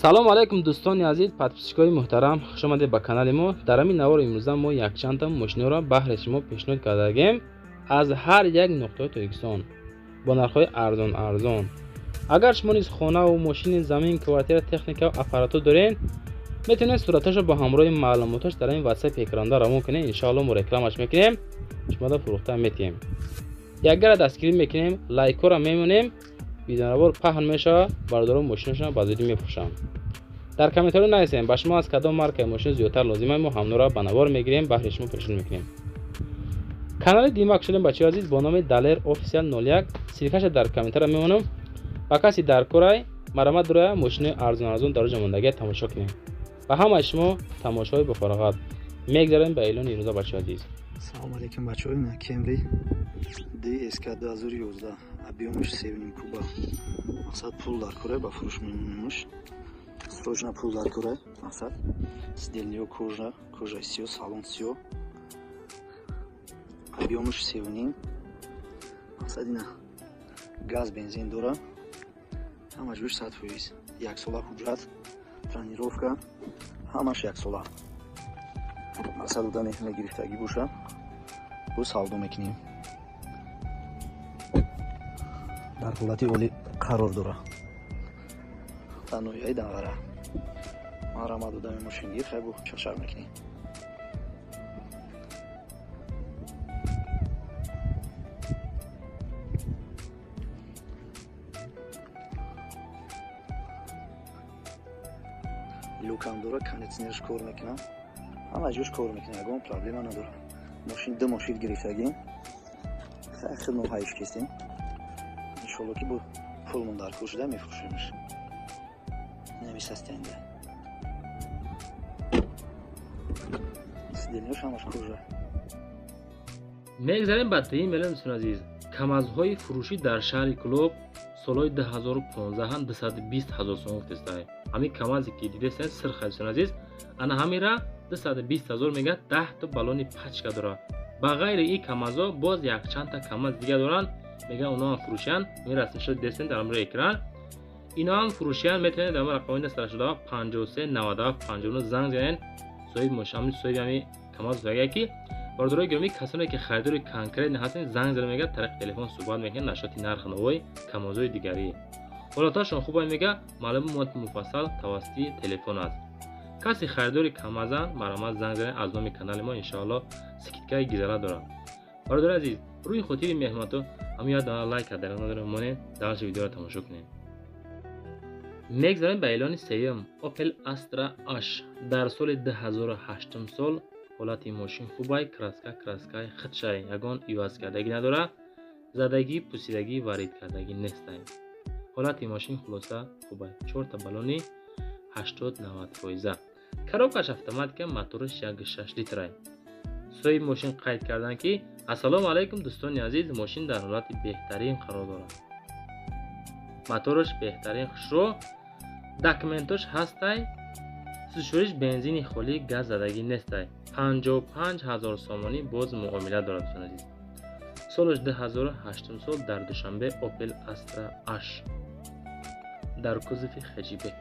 Салом алейкум дӯстони азиз, подписчикои муҳтарам, хуш омадед ба канали мо. Дар ҳамин навор имрӯза мо якчандта мошиноро баҳри шумо пешниҳод кардагем аз ҳар як нуқтаи Тоҷикистон бо нархҳои арзон арзон. Агар шумо низ хонаву мошини, замин, квартира, техника ва аппаратҳо доред, метавонед сураташро бо ҳамроҳи маълумоташ дар ин ватсапи экранда равон кунед. Иншоалло мо рекламаш мекунем, шумода фурӯхта метиҳем. Якгара дастгирӣ мекунем, лайкҳоро мемонем, видеонавор паҳн мешавад, бародарон мошинашонро ба зудӣ мефурӯшанд. Дар комментариҳо нависем ба шумо аз кадом маркаи мошин зиёдтар лозима, мо ҳамнора ба навор мегирем, баҳри шумо пешниҳод мекунем. Канали димак шудем бачаҳои азиз бо номи Далер Official 01, ссылкаша дар комментария мемонам. Ба каси дар корай марамат дурая мошинои арзон арзон дар оҷа мондагия тамошо кунем. Ба ҳамаи шумо тамошои бофароғат. Мегзарем ба эълони имрӯза бачаҳои азиз. Салом алейкум бачаҳо, ина Camry DSK 2011, объёмаш 3,5 куба. Мақсад пул дар кора, ба фурӯш мемонемш. Срочно пул дар кора, мақсад сидельниё кожа, кожа сиё, салон сиё. Объёмаш 3,5. Мақсад ина газ, бензин дора. Ҳамаш 100%. Як сола ҳуҷҷат, тонировка, ҳамаш як сола. Мақсад одаме мегирифтагӣ боша, бо савдо мекунем. Дар ҳолати олӣ қарор дора. Дар ноҳияи Данғара. Марамад одами мошингир, хай бо чашар мекунем. Люкам дора, кондитсионерш кор мекунам. Ҳама ҷош кор мекунам, ягон проблема надора. Мошин ду мошин гирифтагим. Хай хидмо ҳайш кистем. Иншолло ки бо пулмон дар кор шуда мефурӯшемш. Намисастенда. Сидельниёш ҳамаш кожа. Мегзарем ба дуюм эълон дӯстони азиз. Камазҳои фурӯшӣ дар шаҳри Кӯлоб солҳои 2015 220 ҳазор сомон гуфтестай. Ҳамин камазе ки дидесен сирх дӯстони азиз, ана ҳамира 220 ҳазор мегӯяд, 10 то баллони пачка дорад. Ба ғайри ин камазҳо боз якчандта камаз дига доранд, мегӯянд онҳо ҳам фурӯшиянд. Ин расмишро дидесен дар ҳамроҳи экран. Ино ҳам фурӯшиянд, метавонед дар рақамҳои 987 53 97 59 занг занед. Соҳиби мошин, соҳиби ҳамин камаз мегӯяд ки бародарои гиромӣ, касоне ки харидори конкретни ҳастед, занг зада мегӯяд, тариқи телефон суҳбат мекунед нашоти нархи навои камазҳои дигарӣ. Ҳолаташон хуб мегӯяд, маълумоти муфассал тавассути телефон аст. Каси харидори камазан марамат занг занед, аз номи канали мо иншоалло скидкаи гизала дорад. Бародари азиз, рӯи хотири меҳмато ҳамин як дона лайк дар надорем монед, дарси видеоро тамошо кунед. Мегзарем ба эълони сеюм. Opel Astra H дар соли 2008 сол. Ҳолати мошин хубай, краска краскаи худшай, ягон иваз кардагӣ надорад, задагӣ, пусидагӣ, варид кардагӣ нестай. Ҳолати мошин хулоса хубай, 4 баллони 80-90%. Коробкаш автоматика, мотораш 1,6 литрай. Соҳиби мошин қайд карданд ки ассалому алайкум дӯстони азиз, мошин дар ҳолати беҳтарин қарор дорад. Мотораш беҳтарин хушрӯ, документош ҳастай, сӯзишвориш бензини холӣ, газ задагӣ нестай. 55 ҳазор сомонӣ боз муомила дорад дӯстони азиз. Солаш 2008 сол дар Душанбе Opel Astra H дар кузови хеҷибек.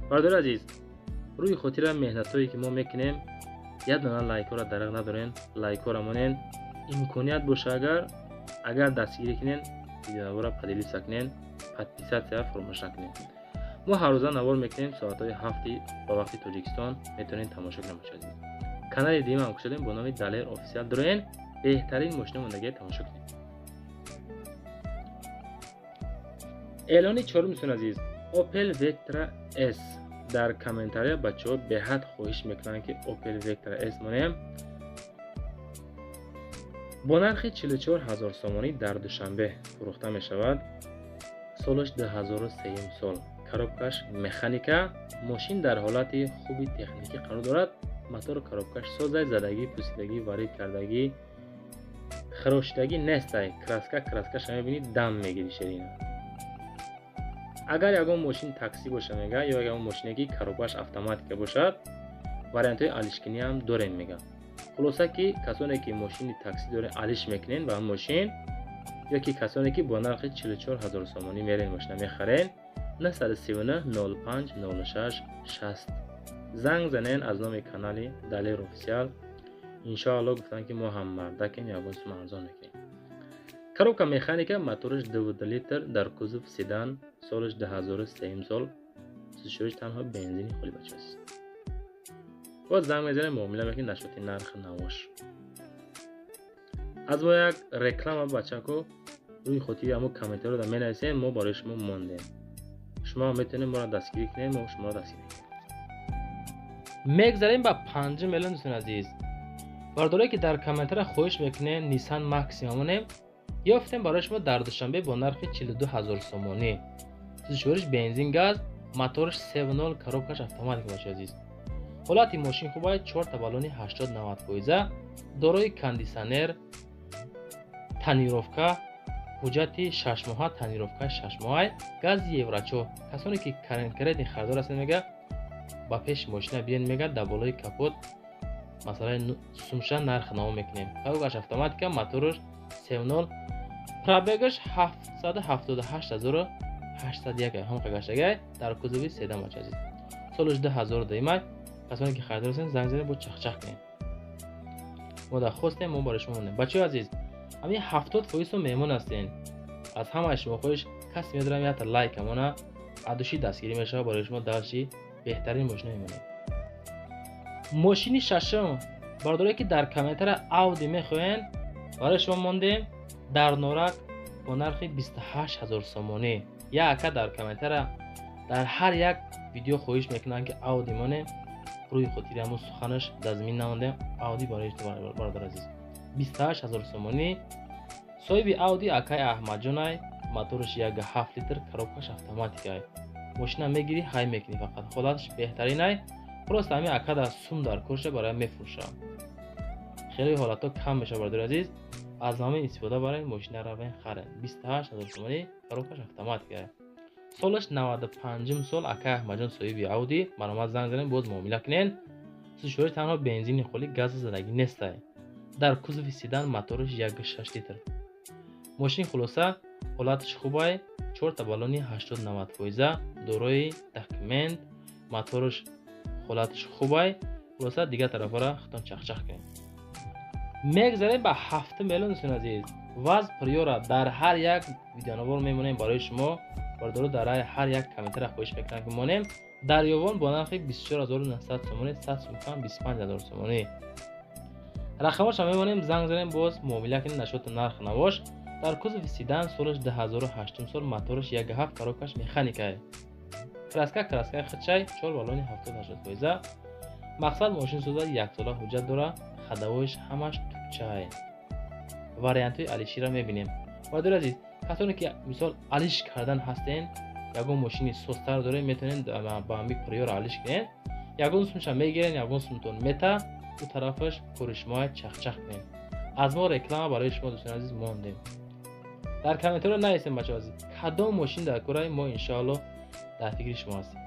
Бародари азиз, рӯи хотира меҳнатҳое ки мо мекунем, як дона лайкҳоро дарақ надорен, лайкҳоро монен. Имконият боша агар дастгирӣ кунен, видеонаворро поделиться кунен, подписатсия фаромӯш накунед. Мо ҳар рӯза навор мекунем соатҳои 7 ба вақти Тоҷикистон, метавонед тамошо кунед бачаҳои азиз. Канали дуюм ҳам кушодем бо номи Далер Official, дороен беҳтарин мошино мондагия тамошо кунед. Эълони чорум дӯстони азиз, Opel Vectra S. Дар комментария бачаҳо беҳад хоҳиш мекунанд ки Opel Vectra S монем бо нархи 44 ҳазор сомонӣ дар Душанбе фурӯхта мешавад. Солаш 2003 сол, коробкаш механика, мошин дар ҳолати хуби техникӣ қарор дорад. Мотору коробкаш созай, задагӣ, пусидагӣ, варид кардагӣ, хирошидагӣ нестай. Краска краскаша мебинӣ, дам мегирӣ ширина. Агар ягон мошин такси боша мега, ё ягон мошине ки коробкаш автоматика бошад, вариантҳои алишкинӣ ҳам дорем мега. Хулоса ки касоне ки мошини такси дорен алиш мекунен ба мошин, ё ки касоне ки бо нархи 44 ҳазор сомонӣ мерен мошина мехарен, 939 05 06 60 занг занен аз номи канали Далер Официал. Иншоалло гуфтан ки мо ҳам мардакем, ягон сум арзон мекунем. Коробка механика, мотораш 2 литр, дар кузов седан, солаш 2003 сол, сӯзишвориш танҳо бензини холи бачааст. Боз занг мезанем, муомила мекунем нашоти нарх навош. Аз мо як реклама бачако рӯи хотири ҳамо комментариро менависем, мо барои шумо мондем. Шумо метавонед моро дастгирӣ кунед, мо шуморо дастгирӣ мекунем. Мегзарем ба 5 миллион дӯстони азиз. Бардорое ки дар комментария хоҳиш мекунед Nissan Maxima монем, ёфтем барои шумо дар Душанбе бо нархи 42 000 сомонӣ. Сӯзишвориш бензин газ, мотораш 3.0, коробкаш автоматика бачаи азиз. Ҳолати мошин хуб аст, 4 та баллони 80-90%, дорои кондитсионер, тонировка, ҳуҷҷати 6 моҳа, тонировкаи 6 моҳа, гази еврочор. Касоне ки конкретный харидор ҳастед, мега ба пеши мошина биён, мега дар болои капот масалаи сумша нарх наво мекунем. Коробкаш автоматика, мотораш 3.0, пробегаш 778 801 ҳамқа гаштагай, дар кузови седан бача азиз. Солаш 2002 май. Касоне ки харидор ҳастед, занг занед, бо чахчах кунем. Мо дар хостем, мо барои шумо мондем. Бачаҳои азиз, ҳамин 70% меҳмон ҳастен. Аз ҳамаи шумо хоҳиш касе медорам якта лайк амона адуши дастгирӣ мешавад барои шумо дарши беҳтарин мошина мемонем. Мошини шашум, бародарое ки дар комментария Audi мехоҳед, барои шумо мондем дар Норак бо нархи 28 000 сомонӣ. Як ака дар комментария дар ҳар як видео хоҳиш мекунанд ки Audi монем, рӯи хотири ҳамон суханаш дар замин намондем. Audi барои бародар азиз 28 000 сомонӣ. Соҳиби Audi акай Аҳмадҷонай, мотораш 1.7 литр, коробкаш автоматикай. Мошина мегирӣ, ҳай мекунӣ фақат. Ҳолаташ беҳтаринай. Просто ҳамин ака дар сум дар корша барои мефурӯша. Хеле ҳолатҳо кам мешавад бародари азиз. Аз ҳамин истифода баред, мошина равен харед. 28 000 сомонӣ, коробкаш автоматикай. Солаш 95 сол, акай Аҳмадҷон соҳиби Audi, маромад занг занед, боз муомила кунед. Сӯзишвориш танҳо бензини холӣ, гази задагӣ нестай. Дар кузови седан, мотораш 1.6 литр. Мошин хулоса ҳолаташ хубай, 4 та баллони 80-90%, дорои документ, мотораш ҳолаташ хубай. Хулоса дигар тарафҳоро худтон чахчах кунед. Мегзарем ба 7 миллион дӯстони азиз. ВАЗ Приора дар ҳар як видеонавор мемонем барои шумо. Бародаро дар ҳар як комментария хоҳиш мекунам ки монем. Дар Ёвон бо нархи 24900 сомонӣ, 100 сум кам 25000 сомонӣ. Рақамашро мемонем, занг занем, боз муомила кунем нашоти нарх навош. Дар кузови седан, солаш 2008 сол, мотораш 1.7, коробкаш механикай. Краска краскаи худшай, 4 баллони 70-80%. Мақсад мошин соза, як сола ҳуҷҷат дора, ходовойш ҳамаш тукчай. Вариантҳои алишира мебинем. Бародари азиз, касоне ки мисол алиш кардан ҳастен, ягон мошини созтар доред, метавонед ба ҳамин Приора алиш кунед. Ягон сумша мегирен, ягон сумтон мета, ду тарафаш кори шумо чахчах кунед. Аз мо реклама барои шумо дӯстони азиз мондем. Дар комментариҳо нависем бачаҳо азиз, кадом мошин дар кораи мо иншоалло дар фикри шумо ҳастем.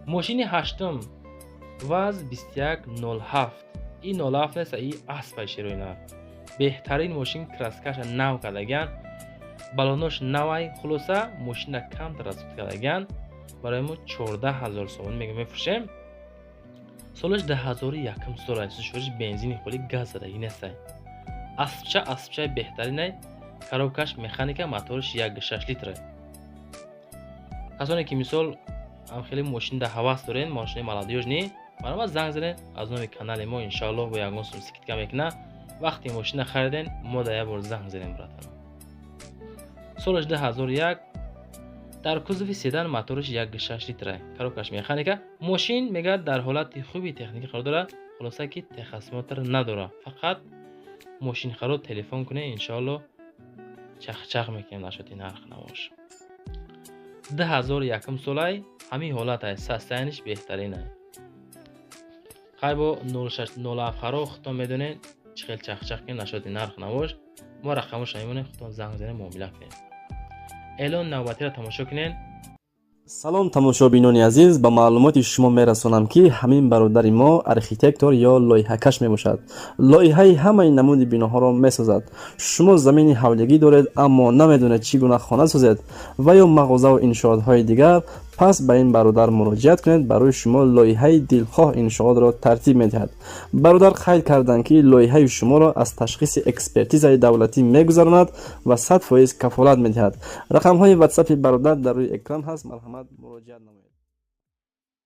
Мошини ҳаштум ВАЗ 2107. Ин 07 нест, ин аспай шерои нар. Беҳтарин мошин, краскаша нав кардаган, баллонош навай, хулоса мошина камтар аз кардаган. Барои мо 14000 сомонӣ мега мефурӯшем. Солаш 2001 сол аст, сӯзишвориш бензини холӣ, газ задагӣ нестай. Аспча аспчаи беҳтаринай, коробкаш механика, мотораш 1.6 литр. Касоне ки мисол ҳам хеле мошин дар ҳавас дорен, мошини молодёжный, барои занг занед аз номи канали мо, иншоалло бо ягон сум скидка мекуна. Вақте мошина хариден, мо дар як бор занг занем братан. Солаш 2001, дар кузови седан, мотораш 1.6 литр, коробкаш механика. Мошин мегӯяд дар ҳолати хуби техникӣ қарор дорад, хулоса ки техосмотр надорад. Фақат мошинхаро телефон кунед, иншоалло чахчах мекунем нашоти нарх навош. 2001 солай, ҳамин ҳолат ай, состояниш беҳтарин ай. Қайбо 06 07 харо худтон медонед чӣ хел чахчах кунед нашоти нарх навош. Мо рақамашро мемонем, худтон занг занед, муомила кунед. Эълон навбатиро тамошо кунед. Салом, тамошобинони азиз! Ба маълумоти шумо мерасонам, ки ҳамин бародари мо архитектор ё лоиҳакаш мебошад. Лоиҳаи ҳамаи намуди биноҳоро месозад. Шумо замини ҳавлигӣ доред, аммо намедонед, чӣ гуна хона созед ва ё мағозаву иншоотҳои дигар, пас ба ин бародар муроҷиат кунед. Барои шумо лоиҳаи дилхоҳ иншоотро тартиб медиҳад. Бародар қайд карданд, ки лоиҳаи шуморо аз ташхиси экспертизаи давлатӣ мегузаронад ва 100% кафолат медиҳад. Рақамҳои ватсапи бародар дар рӯи экран ҳаст. Марҳамат, муроҷиат намоед.